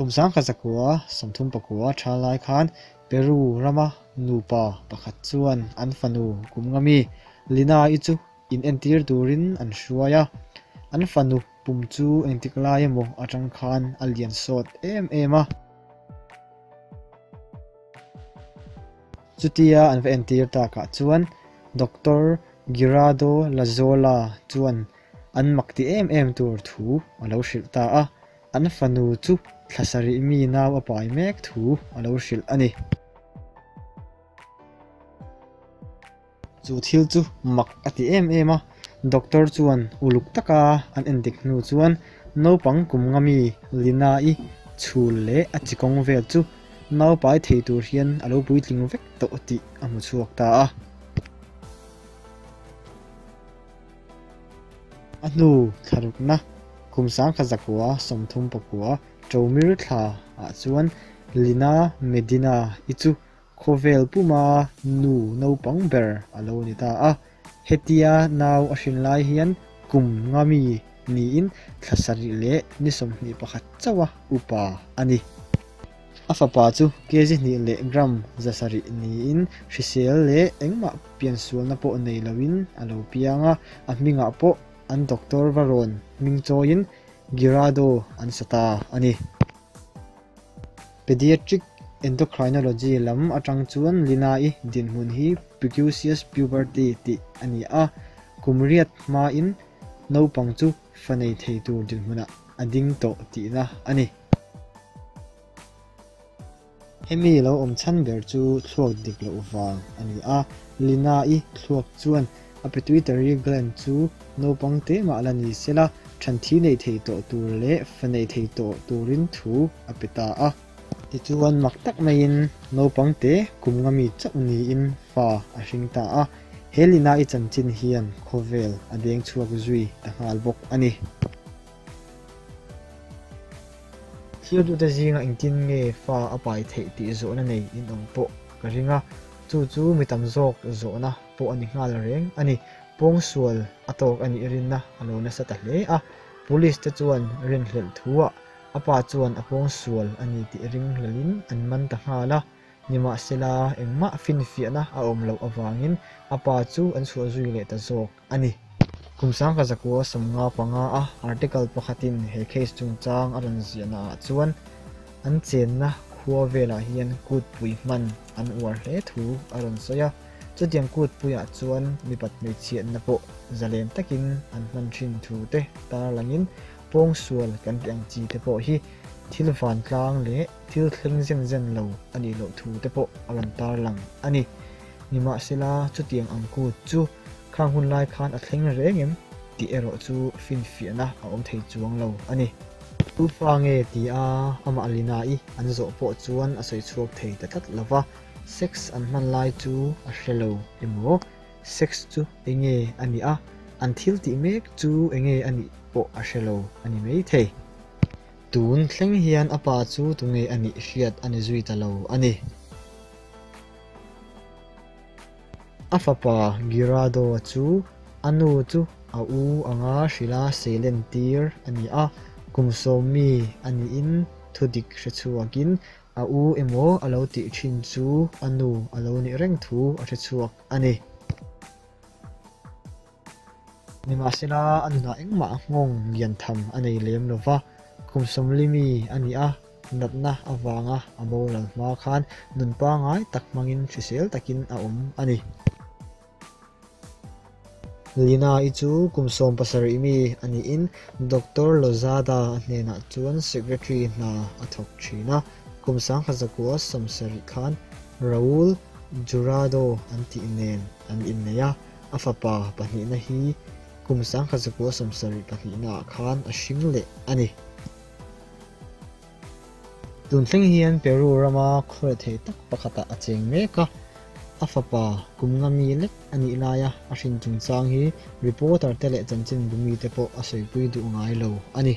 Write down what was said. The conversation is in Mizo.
Kum 1934 tha lai khan Peru rama nupa pakhat chuan an fanu kum nga mi Lina-i chu in entir turin an hruai a. An fanu pum chu engtik lai emaw atang khan a lian sawt em em a. Chutia an va entir takah chuan Doctor Girardo Lazola chuan an mak ti em em tur thu a lo hrilh ta a, an fanu chu thla sarih mi nau a pai mek thu a lo hrilh a ni. Chu thil chu mak a ti em em a, doctor chuan uluk taka an endik hnu chuan naupang kum nga mi Lina-i chhul leh a chi kawng vel chu naupai thei tur hian a lo puitling vek tawh tih a hmu chhuak ta a. A hnu thlarukna kum 1934 Ṭomir thla ah chuan Lina Medina-i chu Khawvel puma nu naupang ber a lo ni ta a, hetia nau a hrin lai hian kum nga mi niin thla sarih leh ni 21 chauha upa a ni. A fapa chu kg hnih leh gram 700 niin hrisel leh engmah piansualna pawh nei loin a lo piang a, a hmingah pawh an doctor va rawn hming chawiin Girado an sa ta a ni. Pediatric endocrinology lam atang chuan Lina-i dinhmun hi precocious puberty tih a ni a, kum riat hmain naupang chu fa nei thei tur dinhmunah a ding tawh tihna a ni. Hemi lo awm chhan ber chu thluak dik loh vang a ni a, Lina-i thluak chuan a pituitary gland chu naupang te mah la ni sela, thanthi nei thei tawh tur leh fa nei thei tawh turin thu a pe ta a. Tichuan mak tak maiin naupang te kum nga mi chauh niin fa a hring ta a, he Lina-i chanchin hian khawvel a deng chhuak zui ta nghal bawk a ni. Thiltute zinga engtin nge fa a pai theih tih zawhna nei in awm pawh ka ring a, chu chu mi tam zawk zawhna pawh a ni nghal reng a ni. Pawngsual a tawk a nih rinna a lo nasa ta hle a, police te chuan rinhlelh thuah a pa chuan a pawngsual a ni tih ringhlelhin an man ta nghal a. Nimahsela engmah finfiahna a awm loh avangin a pa chu an chhuah zui leh ta zawk a ni. Kum 1995 a article pakhatin he case chungchang a rawn ziahna ah chuan an chenna khua velah hian kutpui hman an uar hle thu a rawn sawi a, chutiang kutpuiah chuan mipat hmeichhiatna pawh zalen takin an hman thin thu te tarlangin pawngsual kan tih ang chi te pawh hi thil vantlang leh thil thleng zen zen lo a nih loh thu te pawh a rawn tarlang a ni. Nimahsela chutiang ang kut chu khang hun lai khan a thleng reng em tih erawh chu finfiahna a awm thei chuang lo a ni. Tu fa nge ti a amah Lina-i an zawh pawh chuan a sawi chhuak thei ta tlat lo va, sex an hman lai chu a hre lo emaw, sex chu enge a nih a, an thil tih mek chu enge a nih pawh a hre lo a ni mai thei. Tun thleng hian a pa chu tunge a nih hriat a ni zui ta lo a ni. A fapa Girado-a chu a nu chu a u anga hrilha seilen tir a ni a, kum sawm mi a niin thu dik hre chhuakin a u emaw a lo tih thin chu a nu a lo nih reng thu a hre chhuak a ni. Nimahsela a nunah engmah nghawng lian tham a nei lem lo va, kum sawmli mi a ni a, natna avanga a boral hma khan nun pangngai tak hmangin hrisel takin a awm a ni. Lina-i chu kum 17 mi a niin Doctor Lozada a hnenah chuan secretary hna a thawk thin a, kum 1970 khan Raul Jurado an tih nen an innei a. A fapa pahnihna hi kum 1972 ah khan a hring leh a ni. Tun thleng hian Peru rama khaw thei tak pakhatah a cheng mek a, a fapa kum nga mi lek a nih laia a hrin chungchang hi reporter te leh chanchinbu mite pawh a sawipui duh ngai lo a ni.